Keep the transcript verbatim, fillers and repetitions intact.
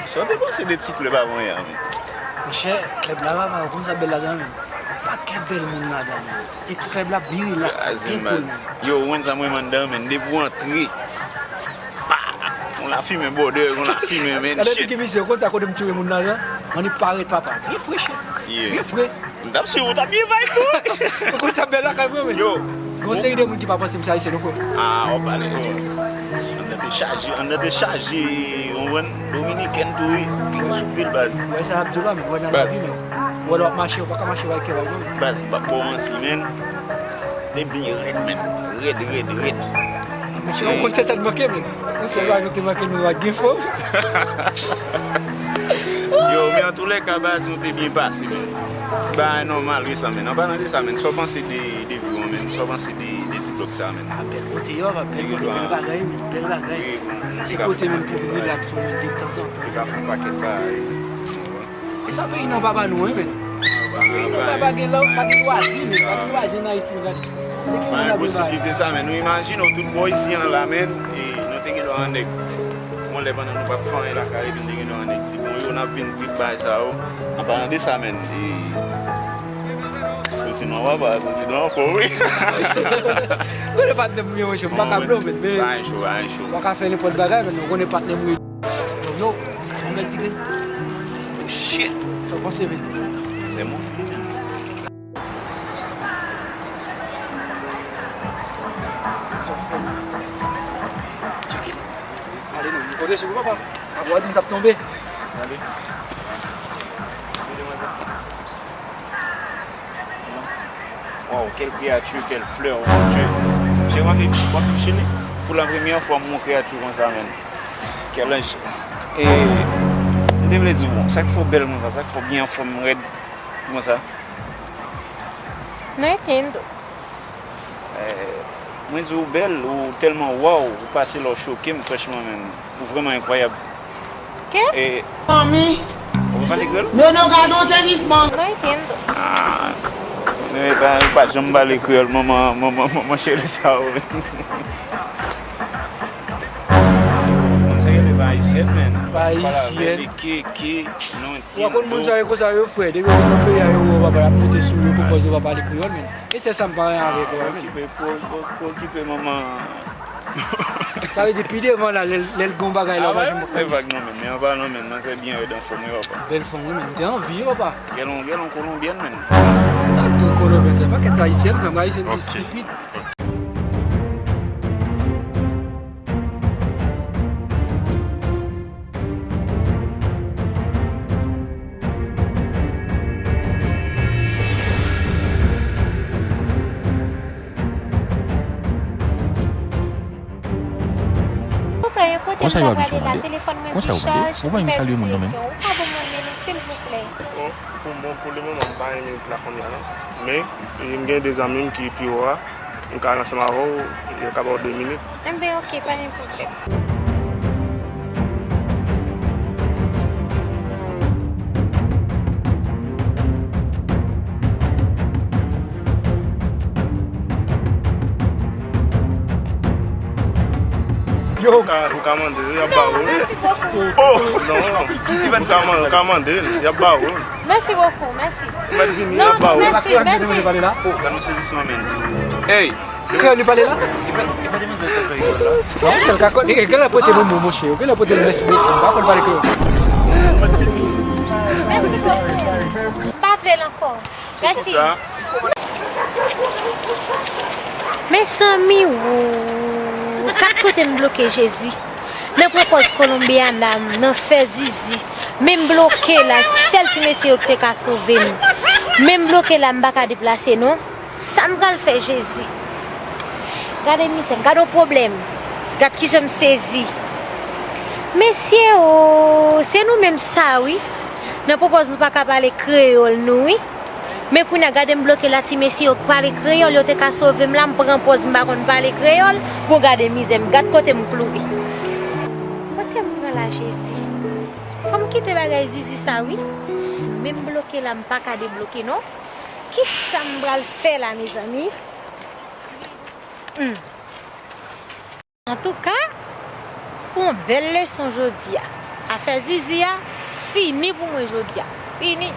Sa w te panse de ti klèb avan yè a, men? Monchè, klèb la, papa, ou konn sa bèl ladan, men. Yon pakèt bèl moun ladan, men. E klèb la byen rilaks, byen cool, men. Yo, ou konn sa mwen renmen anndan, men. Depi w antre, pa, yon lafimen bòdè, yon lafimen, men. Gade shit. Figi misye, ou konn sa kote m tire moun ladan? Annik parèt, papa. Byen fre, shit. Yeah. Byen fre. M t ap swiv ou, t ap byen vibe tou. Ou konn sa bèl lakay mwen, men. Yo. Gon seri de moun ki pa panse m se ayisyen, non, frè. Ah, w ap pale, oh. Anndan te chaje, anndan te chaje, w konprann? Dominikèn tou, wi. Pil sou pil, baz. Wè sa y ap di w la, men, wè nan lavi, men. Wè lè w ap mache, ou pa ka mache bay kè bay, non. Baz, m p ap ba w manti, men. Te byen rèd, men. Rèd, rèd, rèd. Monchè, ou konn se sa k manke, men. Yon sèl bagay nou te manke, nou pa t gen fanm. Yo, men antoulèka, baz, nou te byen pase, men. Ti bagay nòmal, wi, sa, men. An palan de sa, men, sa w panse de, de vi w, men? Sa w panse de, de ti blòk sa, men? Ah, bèl kote yo, bèl kote, bèl bagay, men, bèl bagay. Se kote, men, pou vin rilaks, men, de tanzantan. Li ka fè yon pakèt bagay. E sa peyi nou pa ba nou, wi, men. Peyi nou pa, pa gen lòt, pa gen lwazi, men. Pa gen lwazi an Ayiti, men, gade. Pa gen posiblite sa, men. Nou imajine w tout bò isi an la, men, e nou te gen dwa an nèg. Yon lè pandan nou p ap fè anyen lakay, epi n te gen dwa an nèg di, bon, yo, n ap vin trip bagay sa yo. An palan de sa, men, e, prezidan w ap, prezidan w ap fò, wi. Ou konnen patnè m ye, monchè, m pa ka blow, men, men. Pa gen cho, pa gen cho. M pa ka fè nenpòt bagay, men, ou konnen patnè m ye. Yo, yon bèl ti grenn. Oh, shit! Sa w panse, men? Se move. Sa w fè, men? Tcheke. Ale non, m konte sou ou, papa. Apa w di m t ap tonbe. Salut. Waw, quelle créature, quelle fleur, mon Dieu. J'ai envie, envie de chili. Pou la premyè fwa, m wè yon kreyati konsa, men. Quel ange. E, m te vle di, bon, sa k fè w bèl konsa, sa k fè w byen anfòm, rèd konsa? No entiendo. Eh, mwen di w bèl, ou tèlman waw, ou pase lè w choke m, franchman, men. Ou vrèman enkwayab. Ke? E, manmi. Ou pa pale kreyòl? Non, non, gade yon sezisman. No entiendo. Ah, men pa, pa janm pale kreyòl, manman, manman, manman cheri sa yo. Mwen se rele pa ayisyèn, men. Pa ayisyèn. Ke, ke, non, entiendo. Ou konn moun sa yo konsa yo, frè, depi yo vin nan peyi a, yo wè w, papa, y ap monte sou yo pou koze, w pa pale kreyòl, men. E se sa m pa renmen avèk ou, men. Okipe, pou, pou, pou okipe manman. Sa vle di, pi devan la, lè, lè l gon bagay la, ou pa janm fè vag non, men, men an palan, men, manzè byen rèd anfòm, wi, papa. Bèl fanm, wi, men, m te anvi, papa. Gèlon, gèlon kolonbyèn, men. Sa tou kolonbyèn, se pakèt ayisyèn, men ayisyèn ki stipid. Konsa yo abitye mande. Konsa yo mande. Ou pa menm salye moun nan menm. Bon, pou, bon, pou lemoman, m pa gen minit la kounye a, non. Men, m gen de zanmi m ki pi wo a. M ka al ansanm avè w, yo ka ba w de minit. Enben, oke, pa gen pwoblèm. Yo, ou ka, ou ka mande l, y ap ba ou l. Oh! Non, ou ka man-, ou ka mande l, y ap ba ou l. Mèsi bokou, mèsi. Ou mèt vini, y ap ba ou l. Mèsi, mèsi. Oh, gade yon sezisman, men. Ey! Kreyòl li pale la? Li pa, li pa demann sa l ka fè kreyòl la. Non, sèl ka konn, e, genlè pote bonbon, monchè. Genlè pote l mèsi bokou. M pa konn pale kreyòl. Mèsi bokou. M pa vle l ankò. Mèsi. Mezanmi, woo. Gad kote m bloke, Jezi. Nan pran pòz kolonbyana m, nan fè zizi. Men m bloke la, sèl ti mesye yo ki te ka sove m. Men m bloke la, m pa ka deplase non. Sa m pral fè, Jezi? Gade mizè m, gade yon pwoblèm. Gad kijan m sezi. Mesye o, se nou menm sa wi. Nan pwopòz nou pa ka pale kreyòl nou wi. Men kounye a gade m bloke la, ti mesye yo k pale kreyòl, yo te ka sove m la, m pran pòz m pa konn pale kreyòl. Bon gade mizè m, gad kote m kloure. Kote m pran la, Jezi? Fò m kite bagay zizi sa wi. Men m bloke la, m pa ka debloke non. Kisa m pral fè la, mezanmi? Hmm. Antouka, pou yon bèl leson jodi a. Afè Zizi a fini pou mwen jodi a. Fini.